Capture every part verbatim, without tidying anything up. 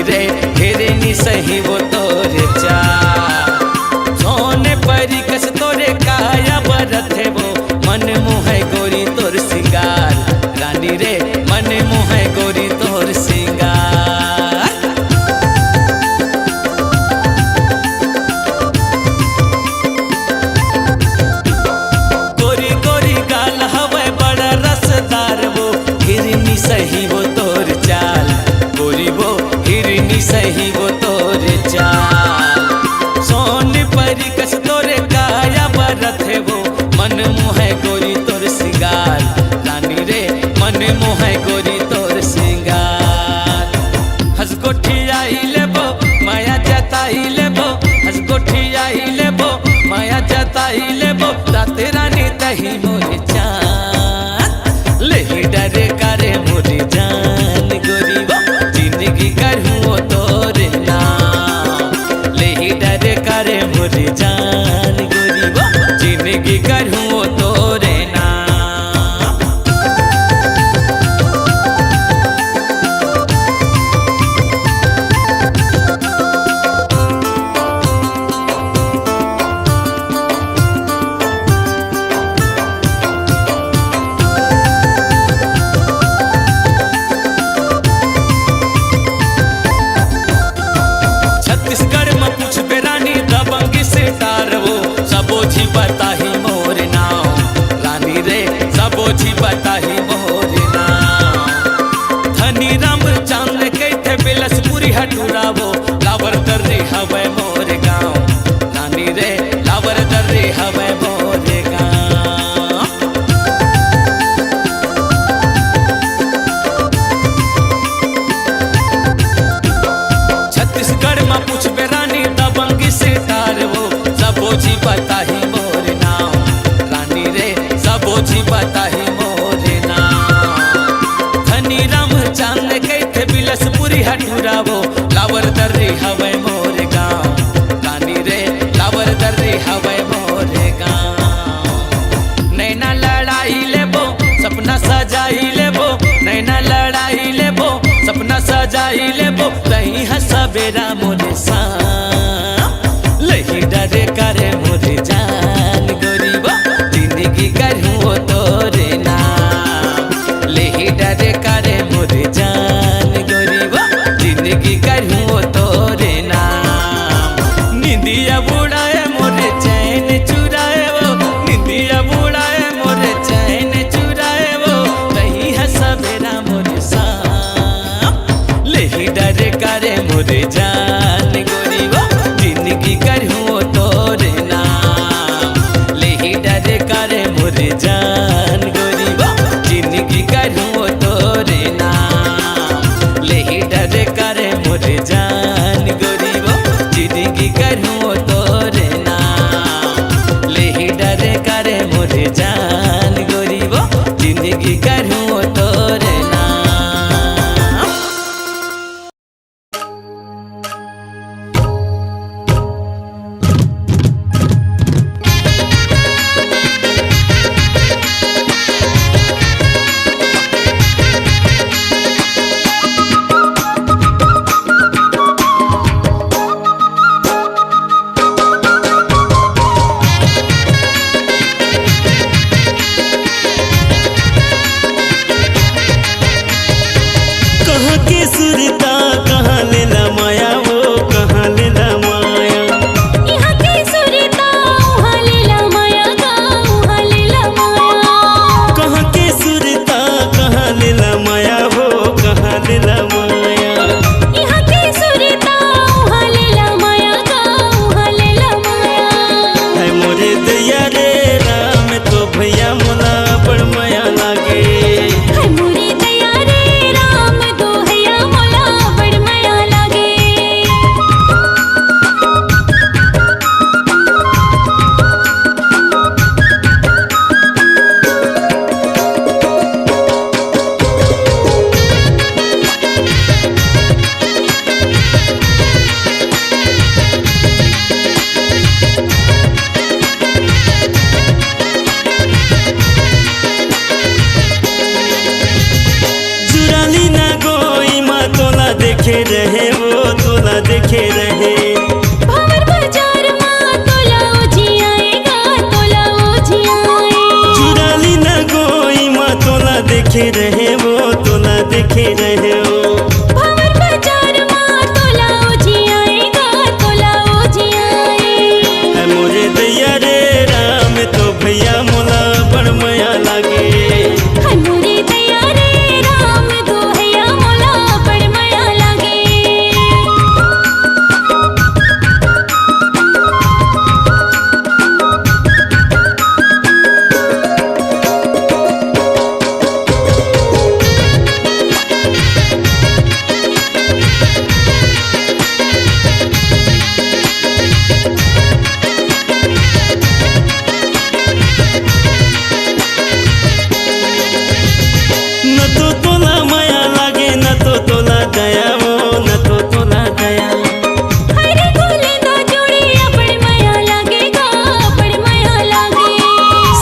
रे हिरनी सही वो तोर चाल, सोन परी कस तोरे काया बरथे वो, मन मोहय गोरी तोर सिंगार। रानी रे मन मोहय गोरी तोर सिंगार। गोरी गोरी गाल हवय बड़ा रसदार वो, हिरनी सही वो तोर चाल। गोरी वो हिरनी सही वो तोर चाल, सोन परी कस तोरे काया बरथे वो, मन मोहय गोरी तोर सिंगार। रानी रे मन मोहय गोरी तोर सिंगार। हंस गोठियाई लेबो, माया जताई लेबो, हंस गोठियाई लेबो, माया जताई लेबो, रात रानी तही मोर चान। लेही डरे करे मोर जान गोरी वो, जिंदगी करहूँ वो तोरे नाम। लेही डरे करे मोर जान गोरी वो, जिंदगी करहूँ वो तोरे नाम। छत्तीसगढ़ म पूछबे रानी दबंगी से टारवो, सबो झी बताही मोर नाव। रानी रे सबो झी बताही मोर नाव। धनी राम चांद कहिथे बिलसपुरी हटुरावो, लावर दर्री हवय मोर गाँव। रानी रे लावर दर्री हवय मोर गाँव। छत्तीसगढ़ म पूछबे रानी दबंगी से टारवो, सबो झी बताही मोर नाव। रानी रे सबो झी बताही मोर नाव। धनी राम चांद कहिथे बिलसपुरी हटुरावो, लावर दर्री हवय मोर गाँव। रानी रे लावर दर्री हवय मोर गाँव। नैना लड़ाई लेबो, सपना सजाई लेबो, नैना लड़ाई लेबो, सपना सजाई लेबो, तही ह सबेरा मोर साँव। लेही डरे करे मोर जान गोरी वो, जिंदगी करहूँ वो तोरे नाम। लेही डरे करे मोर जान गोरी वो, जिंदगी करहूँ वो तोरे नाम। निंदिया बुड़ाए मोर चैन चुराए वो, निंदिया बुड़ाए मोर चैन चुराए वो, तही ह सबेरा मोर साँव। लेही डरे करे मोर जान गोरी वो, जिंदगी करहूँ वो तोरे नाम। लेही डरे करे मोर जान गोरी वो, जिंदगी करहूँ वो तोरे नाम। लेही डरे करे मोर जान गोरी वो, जिंदगी करहूँ वो तोरे नाम। लेही डरे करे मोर जान गोरी वो, जिंदगी करहूँ वो तोरे नाम। रहे वो तोला देखे रहे। भंवर बाजार मा तोला ओ जी आएगा, तोला ओ जी आए। चुराली ना गोई मा तोला देखे रहे वो, तोला देखे रहे वो। भंवर बाजार मा तोला ओ जी आएगा, तोला ओ जी आए। है मोरे दैया रे राम, तो भैया मोला बड़ मया लागे। है मोरे दैया रे राम, तो भैया मोला बड़ मया लागे। न तो तोला मया लागे, न तो तोला दया वो, न तो तोला दया। अरे गोले ना जोड़ी, अबड़ मया लागे गा, अबड़ मया लागे।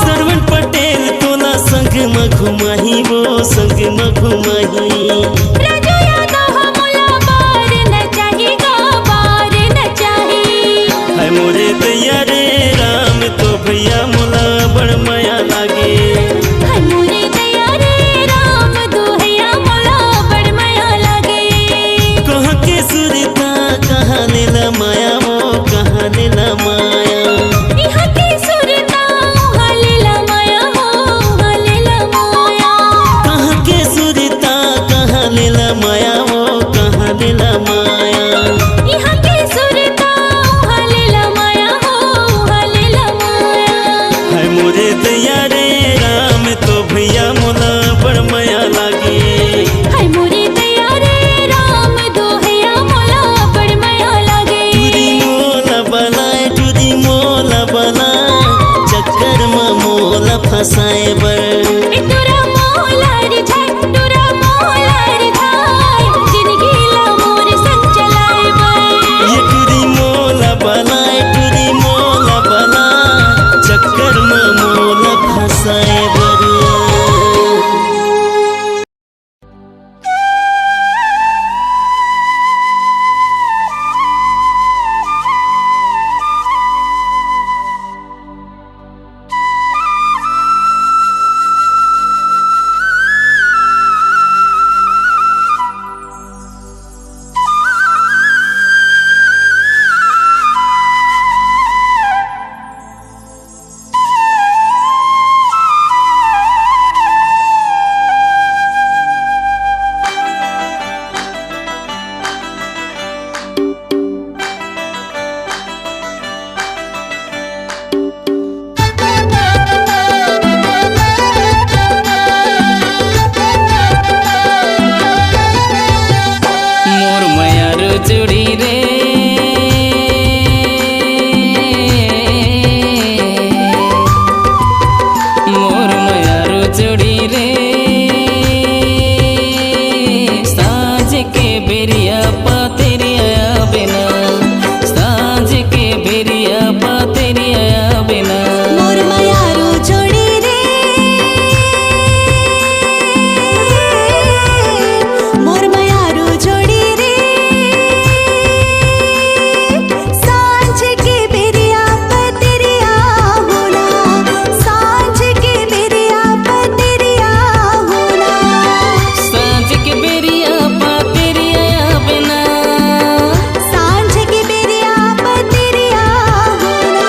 सरवन पटेल तोला संग म घुमाही वो, संग म घुमाही। राजू यादव ह मोला बार न चाही गा, बार न चाही। है मोरे दैया रे राम, तो भैया मोला बड़ मया लागे। है मोरे दैया रे राम, तो भैया मोला बड़ मया लागे। कहाँ के सुरता, कहाँ ले ला माया वो, कहाँ ले ला माया। इहाँ के सुरता, उहाँ ले ला माया हो, उहाँ ले ला माया। कहाँ के सुरता, कहाँ ले ला माया वो, कहाँ ले ला माया। इहाँ के सुरता, उहाँ ले ला माया हो, उहाँ ले ला माया। है मोरे दैया रे राम, तो भैया मोला बड़ मया लागे। है मोरे दैया रे राम, तो भैया मोला बड़ मया लागे। टूरी मोला बलाए, टूरी मोला बलाए, चक्कर म मोला फंसाए बर। ए टूरा मोला रिझाए, टूरा मोला रिझाए, जिनगी ला मोर संग चलाए बर। ये टूरी मोला बलाए, टूरी मोला बलाए, चक्कर म मोला फंसाए बर। मोर मयारू चूड़ी रे, मोर मयारू चूड़ी रे, साँझ के बेरिया पातेरिया आबे ना, साँझ के बेरिया पातेरिया आबे ना। मोर मयारू चूड़ी रे, मोर मयारू चूड़ी रे, सांझ के बेरिया पतरिया होना, सांझ के बेरिया पतरिया होना। सांझ के बेरिया पतरिया आबे ना। सांझ के बेरिया पतरिया होना।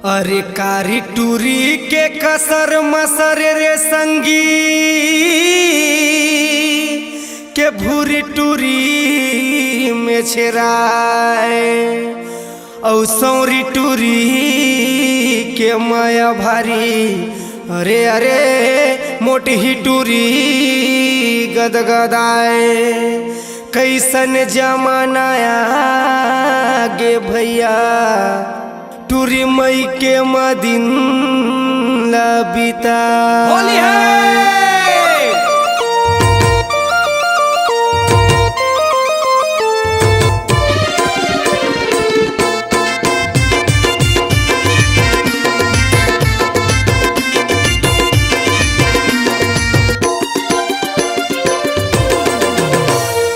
अरे कारी टूरी के कसर मसर रे संगी, के भूरी टूरी में छेराए, अउ सौरी टूरी के माया भारी। अरे अरे मोटही टूरी गदगदाए, कइसन जमाना आ गे भइया, टूरी मई के मा दिन ला बिता। होली है।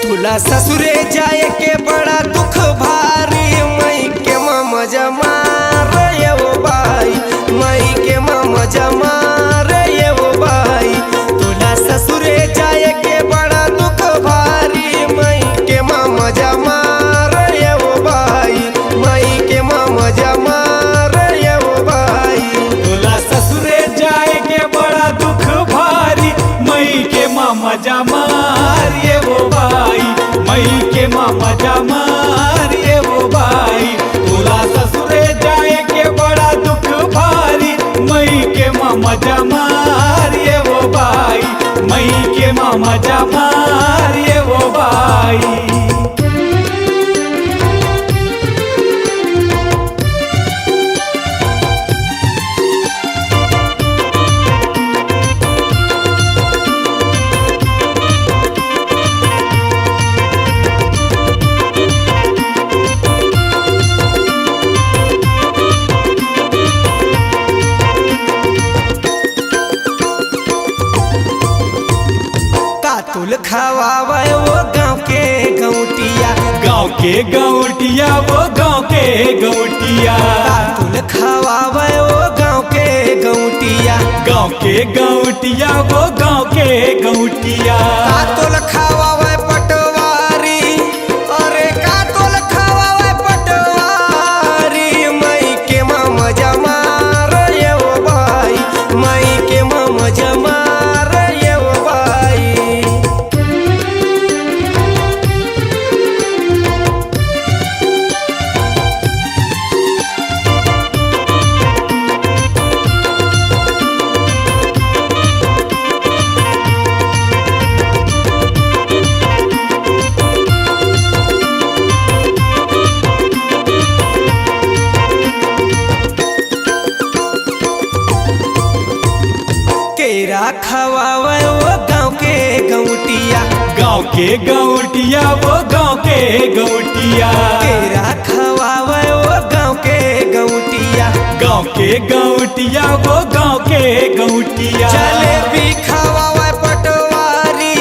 तोला ससुरे जाए के बड़ा दुख भारी, मई के मा मजा मार ये वो बाई, मई के मा मजा मार ये वो बाई। तोला ससुरे जाए के बड़ा दुख भारी, मई के मा मजा मार ये वो बाई, मई के मा मजा मार ये वो बाई। तोला ससुरे जाए के बड़ा दुख भारी, मई के मा मजा मार ये वो बाई, मई के मा मजा मार ये वो बाई। तोला ससुरे जाए के बड़ा दुख भारी, मई के मा मजा मार ये वो बाई, मई के मा मजा मार ये वो बाई। का तोल खवावे वो गाँव के गौटिया, गाँव के गौटिया, वो गाँव के गौटिया। का तोल खवावे वो गाँव के गौटिया, गाँव के गौटिया, वो गाँव के गौटिया। का तोल खवावे पटवारी, अरे का तोल खवावे पटवारी, मई के मा मजा मार ये वो बाई, मई के मा मजा मार ये वो बाई। केरा खवावे वो गाँव के गौटिया, गाँव के गौटिया, वो गाँव के गौटिया। केरा खवावे वो गाँव के गौटिया, गाँव के गौटिया, वो गाँव के गौटिया। जलेबी खवावे पटवारी,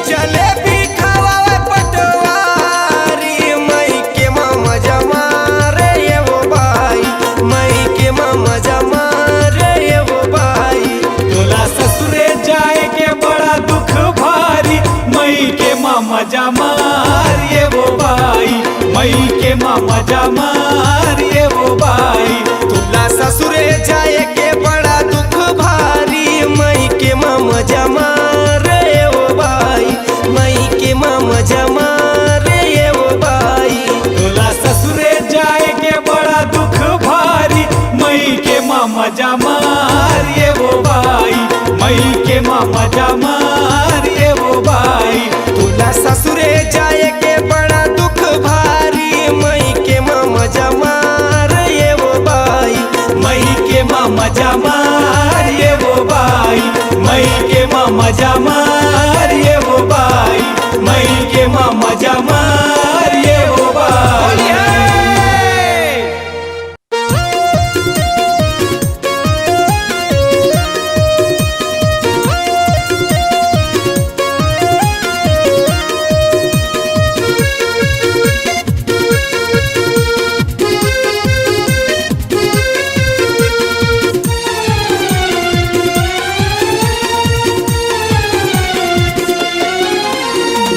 जलेबी खवावे पटवारी, मई के मा मजा मार ये वो बाई, मई के मा मजा मार ये वो बाई। तोला ससुरे जाए के बड़ा दुख भारी, मई के मा मजा मार ये वो बाई, मई के मा मजा मार ये वो बाई। तोला ससुरे जाए के बड़ा दुख भारी, मई के मा मजा मार ये वो बाई, मई के मा मजा मार ये वो बाई। तोला ससुरे जाए के बड़ा दुख भारी, मई के मा मजा मार ये वो बाई, मई के मा मजा मार ये वो बाई। तोला ससुरे जाए के बड़ा दुख भारी, मई के मा मजा मार ये वो बाई, मई के मा मजा मार ये वो बाई, मई के मा मजा मार ये वो बाई, मई के मा मजा मार ये वो बाई।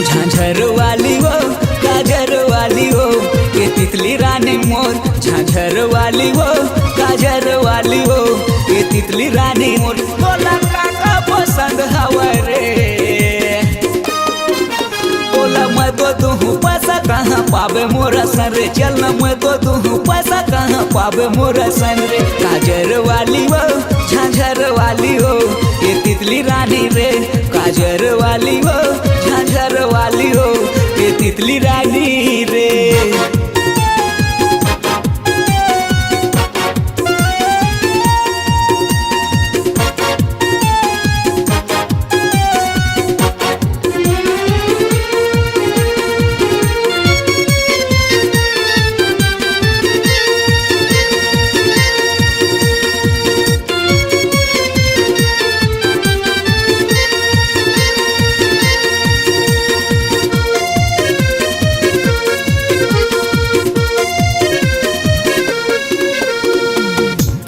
झांझर वाली वो, गाजर वाली वो, के तितली रानी मोर। झांझर वाली वो, काजर वाली हो, ये तितली रानी मोर, तोला का का पसंद हवय रे? तोला मैं तो दूहूं पैसा, कहाँ पाबे मोर असन रे? चल ना, मैं तो दूहूं पैसा, कहाँ पाबे मोर असन रे? काजर वाली हो, झांझर वाली हो, ये तितली रानी रे। काजर वाली हो, झांझर वाली हो, ये तितली रानी रे।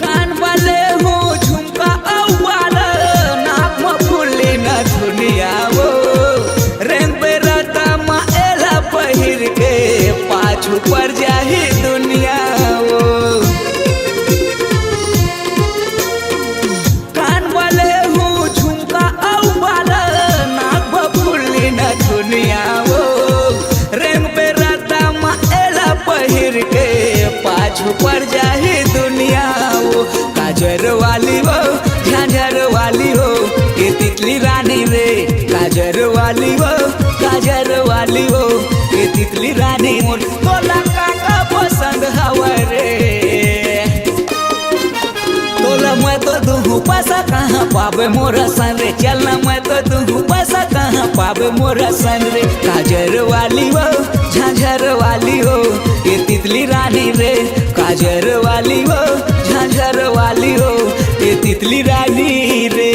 कान वाले हो झुमका अउ बाल, नाक म फुल्ली न दुनिया वो। रेंग बेरता म एला पहिर के पाछू पर जाही दुनिया वो। कान वाले हो झुमका अउ बाल, नाक म फुल्ली न दुनिया वो। रेंग बेरता म एला पहिर के पाछू पर जाही दुनिया वो। काजर वाली वो, झांझर वाली वो, ये तितली रानी रे। काजर वाली वो, काजर वाली वो, ये तितली रानी मोर, तोला का का पसंद हवय रे? तोला मैं तो दूहूं पैसा, कहाँ पाबे मोर असन रे? चल ना, मैं तो दूहूं पैसा, कहाँ पाबे मोर असन रे? काजर वाली वो, झांझर वाली वो, ये तितली रानी रे। काजर वाली वो, झांझर वाली वो, ये तितली रानी रे।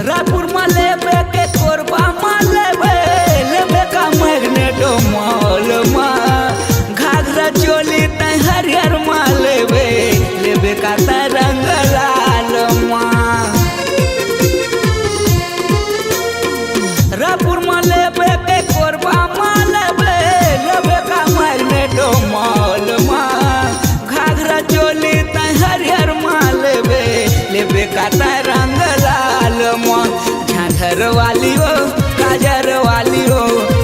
रायपुर म लेबे के कोरबा म लेबे, लेबे का मैग्नेटो मॉल म। घाघरा चोली तैं हरियर म लेबे, लेबे का तैं रंग लाल म। रायपुर म लेबे के कोरबा म लेबे, लेबे का मैग्नेटो मॉल म। घाघरा चोली तैं हरियर म लेबे, लेबे का तैं रंग लाल म। झांझर वाली हो, काजर वाली हो,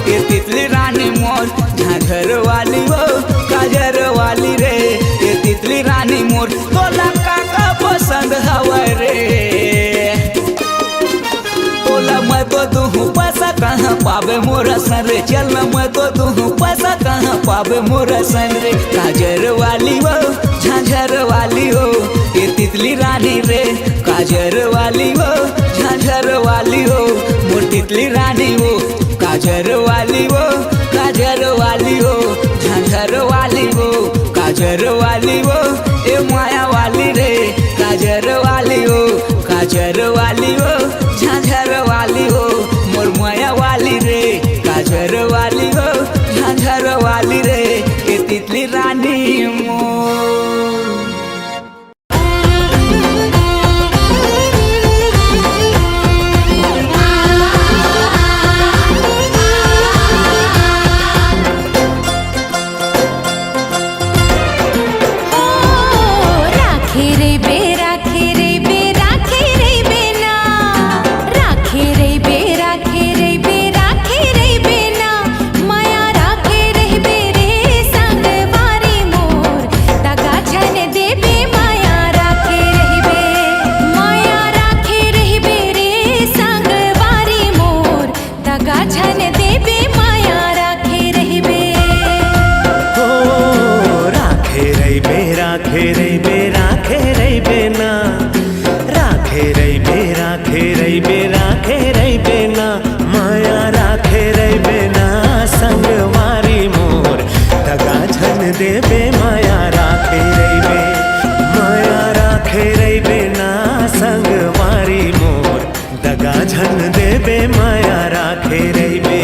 ये तितली रानी मोर। झांझर वाली हो, काजर वाली रे, ये तितली रानी मोर। तोला का का पसंद हवय रे? तोला मैं तो दूहूं पैसा, कहाँ पाबे मोर असन रे? चल ना, मैं तो दूहूं पैसा, कहाँ पाबे मोर असन रे? काजर वाली वो, झांझर वाली हो, ये तितली रानी रे। काजर वाली वो, झांझर वाली हो, मोर तितली रानी वो। काजर वाली वो, काजर वाली हो, झांझर वाली वो, काजर वाली वो, ए माया वाली रे। काजर वाली हो, काजर वाली हो, झांझर वाली हो, मोर मया वाली रे। काजर वाली हो, झांझर वाली रे, ए तितली रानी मोर। ओ, राखे रे बे, राखे रे बे, राखे रे बे ना। राखे रे बे, राखे रे बे, राखे रे बे ना। मया राखे रे बे रे देबे मया राखे रहिबे, मया राखे रहिबे ना संगवारी मोर, दगा झन देबे मया राखे रहिबे।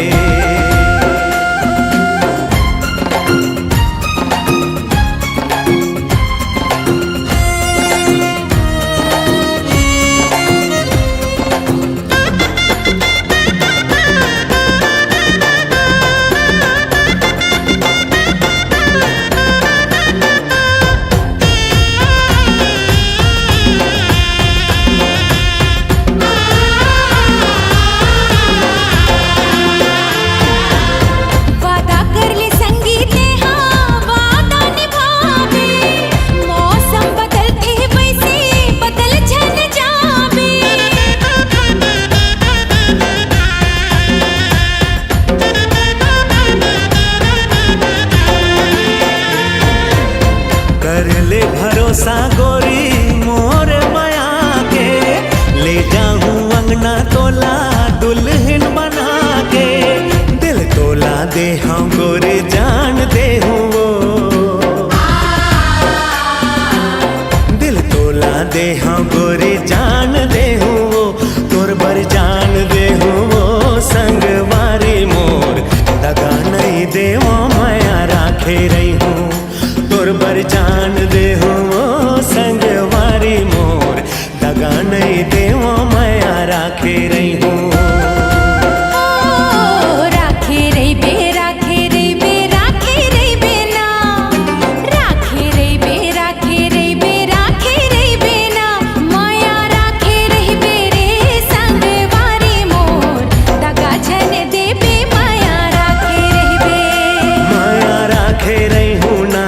वादा कर ले संगी तेहा, वादा निभाबे। मौसम बदलथे वैसे बदल झन जाबे। कर ले भरोसा गोरी मोर मया के, ले जाहूं अंगना तोला दुल्हन बना के। दिल तोला देहूं गोरी जान देहूं वो, दिल तोला देहूं गोरी जान देहूं वो, तोर बर जान देहूं वो संगवारी मोर, दगा नइ देवं मया राखे रहिहूं। तोर बर जान देहूं वो संगवारी मोर, दगा नइ देवं मया राखे रहिहूं। ओ, राखे रहिबे, राखे रहिबे, राखे रहिबे ना। राखे रहिबे, राखे रहिबे, राखे रहिबे ना। मया राखे रहिबे रे संगवारी मोर, दगा झन देबे मया राखे रहिबे। मया राखे रहिहूं ना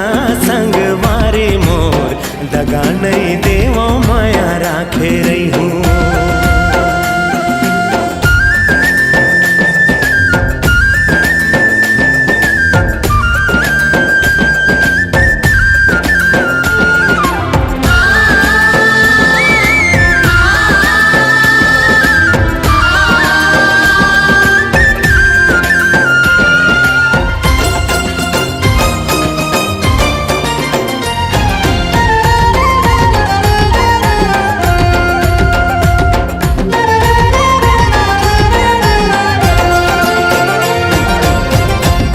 संगवारी मोर, दगा नइ देवं मया राखे रहिहूं।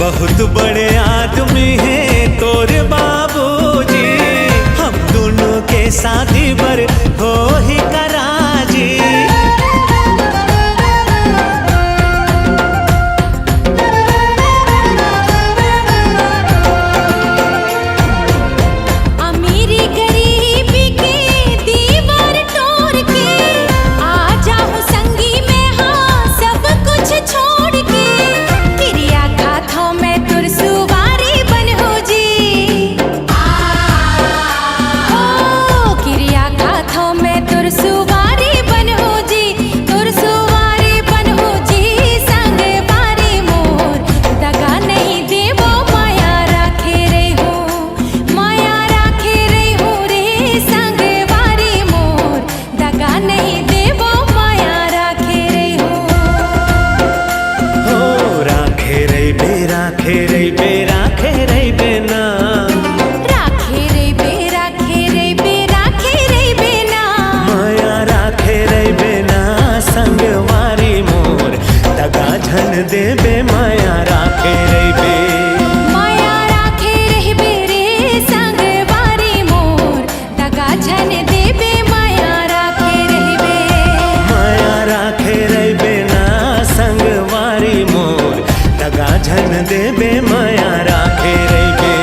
बहुत बड़े आदमी हे तोर बाबूजी, हम दुनों के शादी बर होही का राजी। अमीरी गरीबी के दीवार तोड़ के आ जाहूं संगी मैं, हां, सब कुछ छोड़ के। किरिया खाथंव मैं तोर सुवारी बनहूं जी। ओ, किरिया खाथंव मैं तोर सुवारी बनहूं जी, तोर सुवारी बनहूं जी, संगवारी मोर, दगा नइ देवं मया राखे रहिहूं। मया राखे रहिहूं रे संगवारी मोर, दगा नइ देवं मया राखे रहिहूं। हो राखे रहिबे, राखे रहिबे, राखे रहिबे ना। राखे रहिबे, राखे रहिबे, राखे रहिबे ना। मया राखे रहिबे ना संगवारी मोर, दगा झन देबे मया राखे रहिबे। मया राखे रहिबे रे संगवारी मोर, दगा झन देबे मया राखे रहिबे। मया राखे रहिबे ना संगवारी मोर, दगा झन देबे मया राखे रहिबे।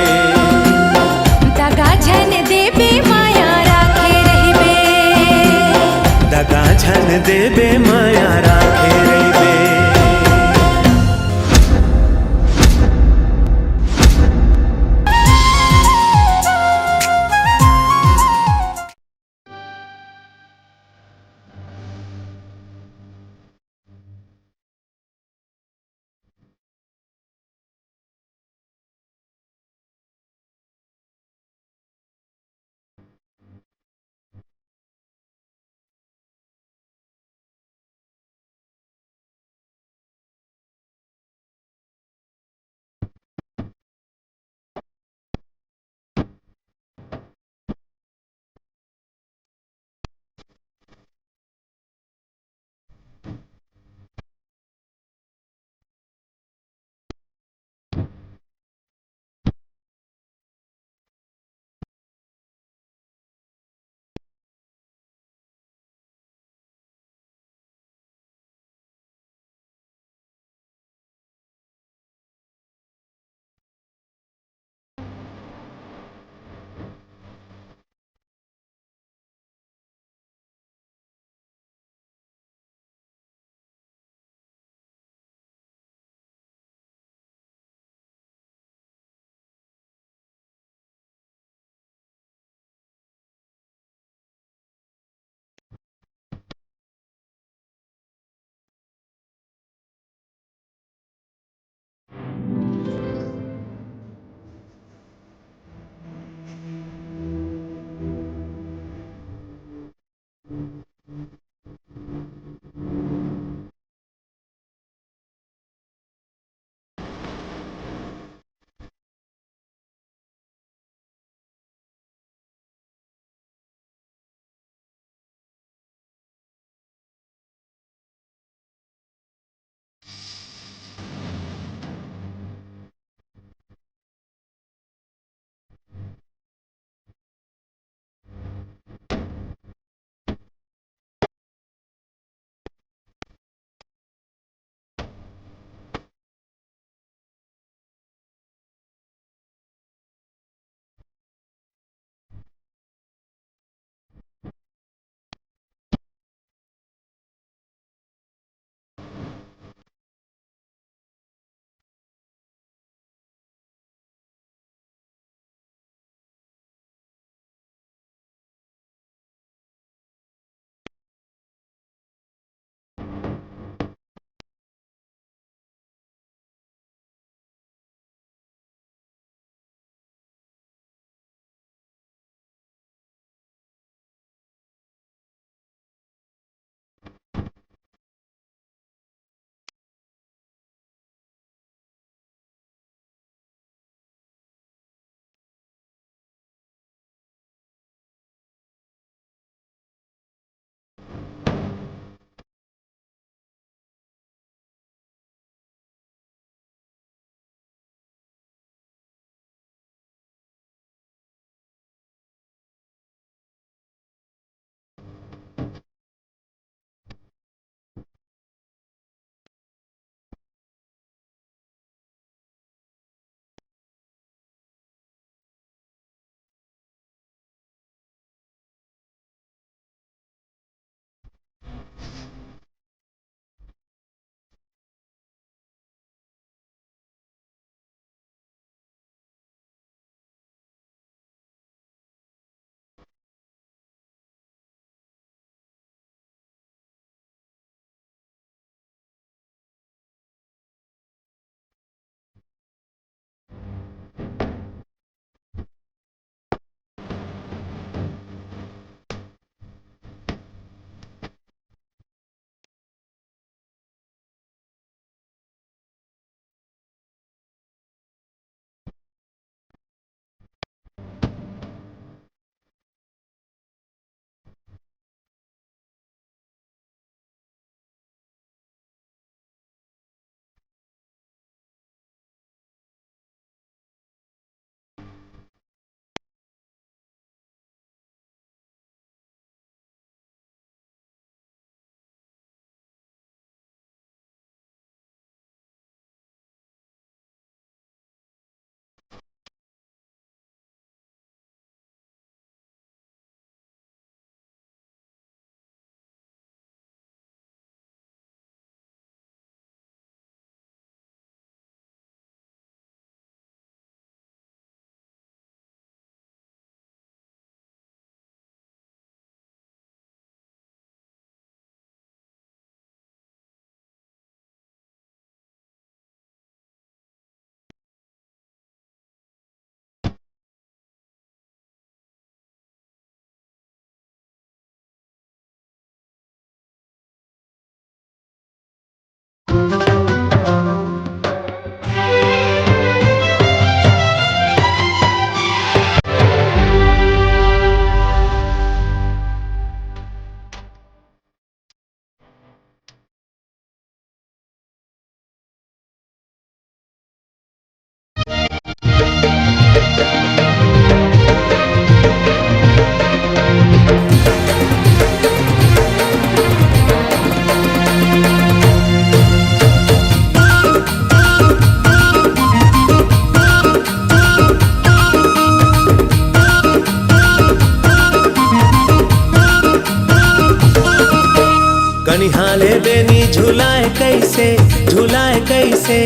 कइसे, झुलाय कइसे,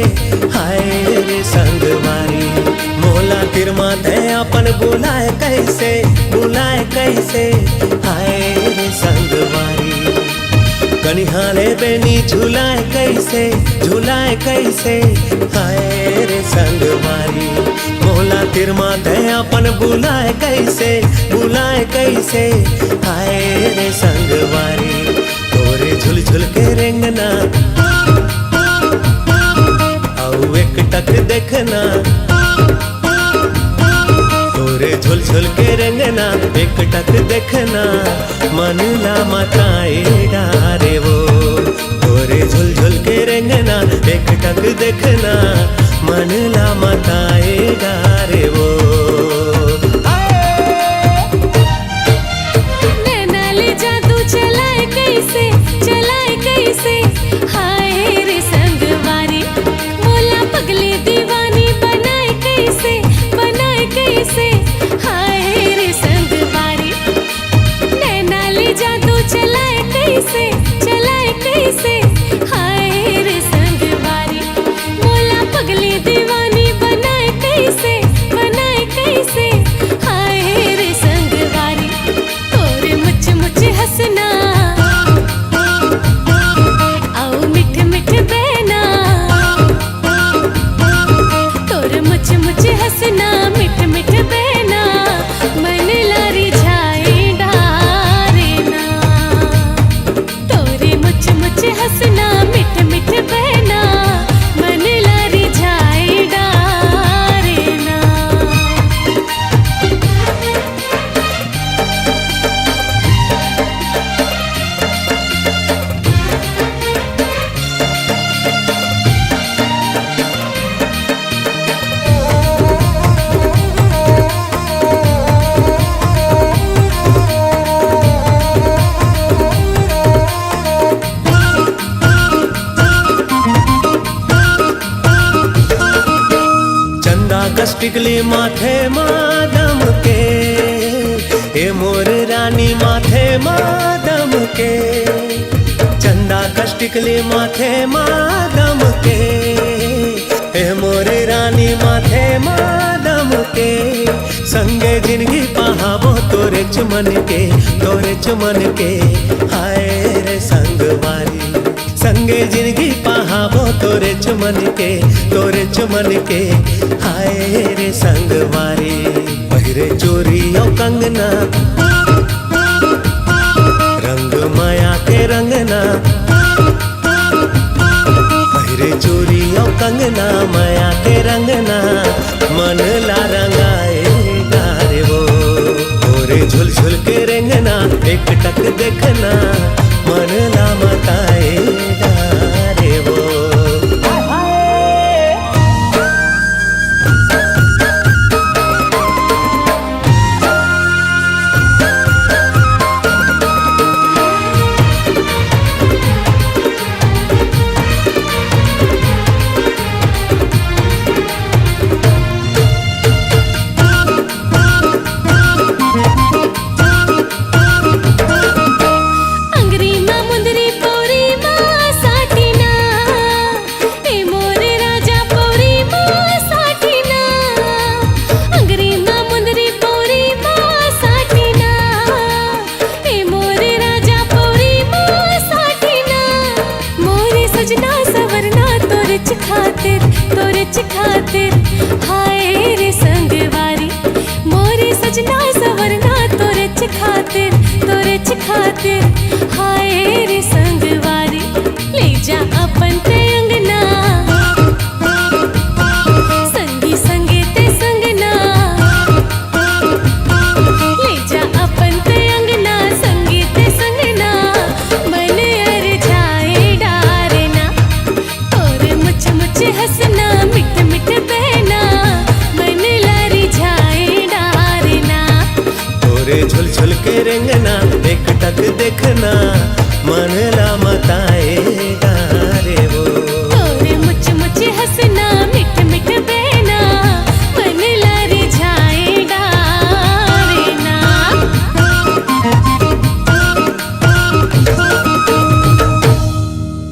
हाय रे संगवारी। मोला तीर माथे अपन बुलाय कइसे, बुलाय कइसे, हाय रे संगवारी। कनिहा ले बेनी झुलाय कइसे, झुलाय कइसे, हाय रे संगवारी। मोला तीर माथे अपन बुलाय कइसे, बुलाय कइसे, हाय रे संगवारी। तोरे झुलझुल के रेंगना, अउ एक टक देखना। तोरे झुलझुल के रेंगना, एक टक देखना, मन ला मताए डारे वो। तोरे झुलझुल के रेंगना, एक टक देखना, मन ला मताए डारे वो। हाय! नैना ले जादू चलाए कइसे, चलाए कइसे, हाय रे संगवारी। मोला पगली दीवानी बनाए कइसे, बनाए कइसे, हाय रे संगवारी। नैना ले जादू चलाए कइसे, चलाए कइसे, हाय रे संगवारी। मोला पगली दीवानी बनाए कइसे, बनाए कइसे, हाय रे संगवारी। तोरे मुच मुच हंसना, अउ मिठ मिठ बहना। तोर मुच मुच हंसना, मिठ मिठ बहना, मन ला रिझाए डारे ना। तोरे मुच मुच हंसना, मिठ मिठ बहना, मन ला रिझाए डारे ना। चंदा कस टिकली माथे मा दम के, ए मोर रानी माथे मा दम के। चंदा कस टिकली माथे मा दम के, ए मोर रानी माथे मा दम के। संगे जिनगी पहाबो तोरेच मन के, तोरेच मन के। हाय रे संगवारी, संगे जिनगी पहाबो तोरेच मन के, तोरेच मन के। हाय रे संगवारी, पहिरे चूरी अउ कंगना, रंग मया के रंगना। पहिरे चूरी अउ कंगना, मया के रंगना, मन ला रंगाए डारे वो। तोरे झुलझुल के रेंगना, एक टक देखना, मन ला मताए डारे वो। अंगरी मा मुंदरी पौरी मा साटिना, ए मोर राजा पौरी मा साटिना। अंगरी मा मुंदरी पौरी मा साटिना, ए मोर राजा पौरी मा साटिना। मोरे सजना सवरना तोरेच खातिर, तोरेच खातिर, हाय रे संगवारी। मोरे सजना सवरना तोरेच खातिर, तोरेच खातिर, हाय रे संगवारी। ले जा अपन ते अंगना, संगी संगे ते संगना। ले जा अपन ते अंगना, संगी ते संगना, मन अरझाए डारे ना। तोर मुच मुच हंसना, मिठ मिठ बहना, मन ला रिझाए डारे ना। तोरे झुलझुल के रेंगना, एक टक देखना, मन